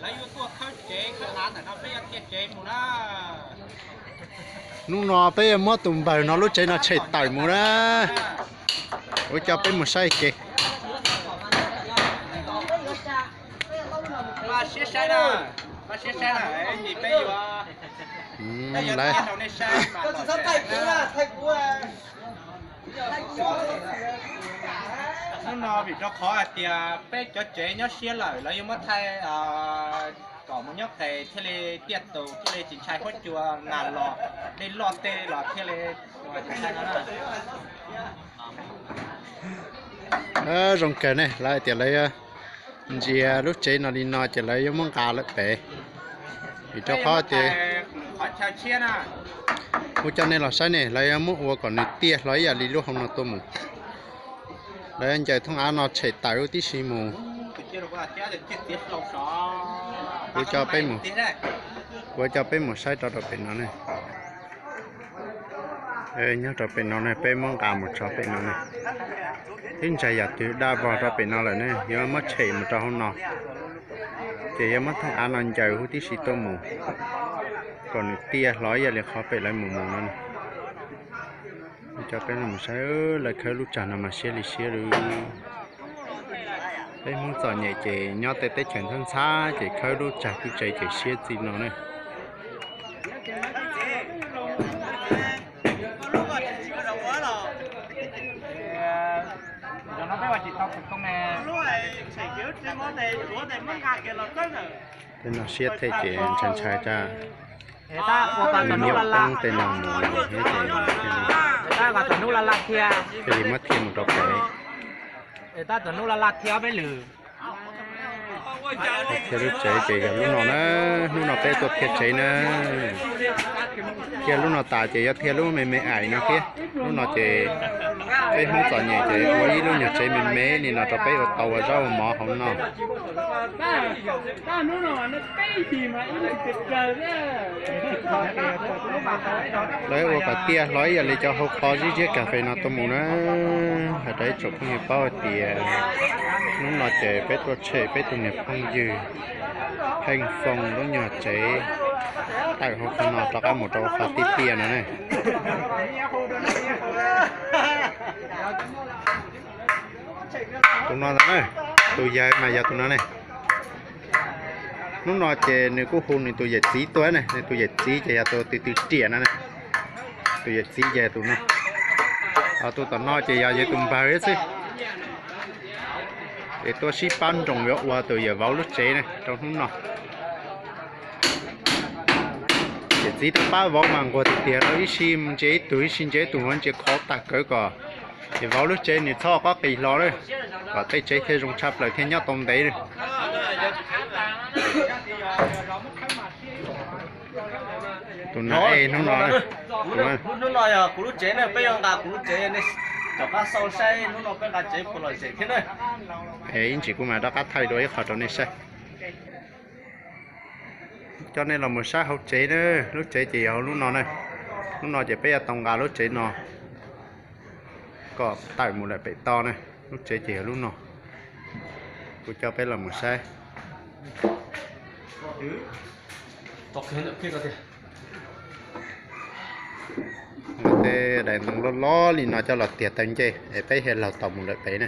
Lawv yuav tuaj khawb tsev khawb av ntawm no, peb yuav tiaj tsev mus na. Hnub no peb yuav muab tus npawg no lub tsev no tshem tawm mus na. Kuv coj peb mus saib kev. Siab saib na, siab saib na, peb yuav, peb yuav tiaj rau nej saib. Hnub no vim rau qhov hais tias peb cov tsev nyob siab lawm, lawv yuav muab thaij kom mus nyob qes thiaj li tiaj tus, thiaj li tsis ntshai huab cua nag los, dej loj tej los thiaj li ua tsis ntshai no na. Zoo kawg ne, lawv hais tias lawv ntsia lub tsev no li no ces lawv yuav muab nqa lawm pem. Vim rau qhov tias kuv coj nej los saib ne, lawv yuav muab ua kom nws tiaj hlo ib yam li lub hauv no tuaj mus. Lawv yuav ncaws thooj av no tshem tawm huv tib si mus. Kuv coj peb mus, kuv coj peb mus saib rau rau pem no ne. Nyob rau pem no ne, peb muab nqa mus tso pem no ne. Twb ntshai yam twg daj vog rau pem no lawm ne, yuav muab tshem mus rau hauv no. Ces yuav muab thooj av no ncaws huv tib si tuaj mus, kom nws tiaj hlo ib yam li qhov pem lawv mus mus no ne. Coj peb los mus saib lawv khawb lub tsag no mas siab li siab li. Peb Hmoob txom nyem ces nyob tej teb chaws ntxhab ntxhab ces khawb lub tsag lub tsev ces siab txij no ne. Tej no siab thiab ces ntshai ntshai tas. Nws nyuam qeeb tej no mus thiab ces thiaj li muab thiaj mus rau pem. Thiaj lub tsev ces yog lub no na, hnub no peb tuaj thiaj tsev na. Thiaj lub no tas ces yuav thiaj lub me me aim no thiab. Lub no ces peb Hmoob txom nyem ces ua ib lub nyuag tsev me me li no rau peb ua tau ua zaub ua mov hauv no. Lawv ua kom tiaj hlo ib yam li cov hauv qhov zib ziab kas fes no tuaj mus na. Hais rau ib tsoom phooj ywg paub hais tias hnub no ces peb tuaj tshem peb tus niag phooj ywg Pheej Foom lub nyuag tsev tawm hauv qhov no rov qab mus rau qhov tiaj tiaj no ne. Tus no ntag, tus yawg mas yog tus no ne. Hnub no ces nws kuj hu nws tus yawm txiv tuaj ne, nws tus yawm txiv ces yog tus tw tw riam no ne. Tus yawm txiv ces tus no. Ho tus tom no ces yog yawg tus npawg xwb. Es tuaj sib pab nroos yuav ua tus yawm vauv lub tsev ne rau hnub no. Yawm txiv rov pab vauv mas nquag tiag tiag, ib sij ntsia ib tug ib sij ntsia ib tug, ntsia khov tag kawg kom yawm vauv lub tsev nws txhob qab qis hlo lawm, kom tej tsev thiaj zoo tshaj plaws thiaj nyob tau ntev. Tus no, hnub no, hnub no yog kuv lub tsev na, peb yuav nqa kuv lub tsev, nej rov qab xauj saib hnub no peb nqa tsev puas lom zem thiab na. Es ib ntsis kuv mam rov qab thaij dua ib qho rau nej saib. Coj nej los mus saib hauv tsev na, lub tsev ces yog hauv lub no na. Lub no ces peb yuav tau nqa lub tsev no kom tawm mus lawm pem toj na. Lub tsev ces yog lub no. Kuv coj peb los mus saib. Muab tej daim ntoo loj loj li no coj los tiag taw ncej es peb thiaj laug tau mus lawm pem na.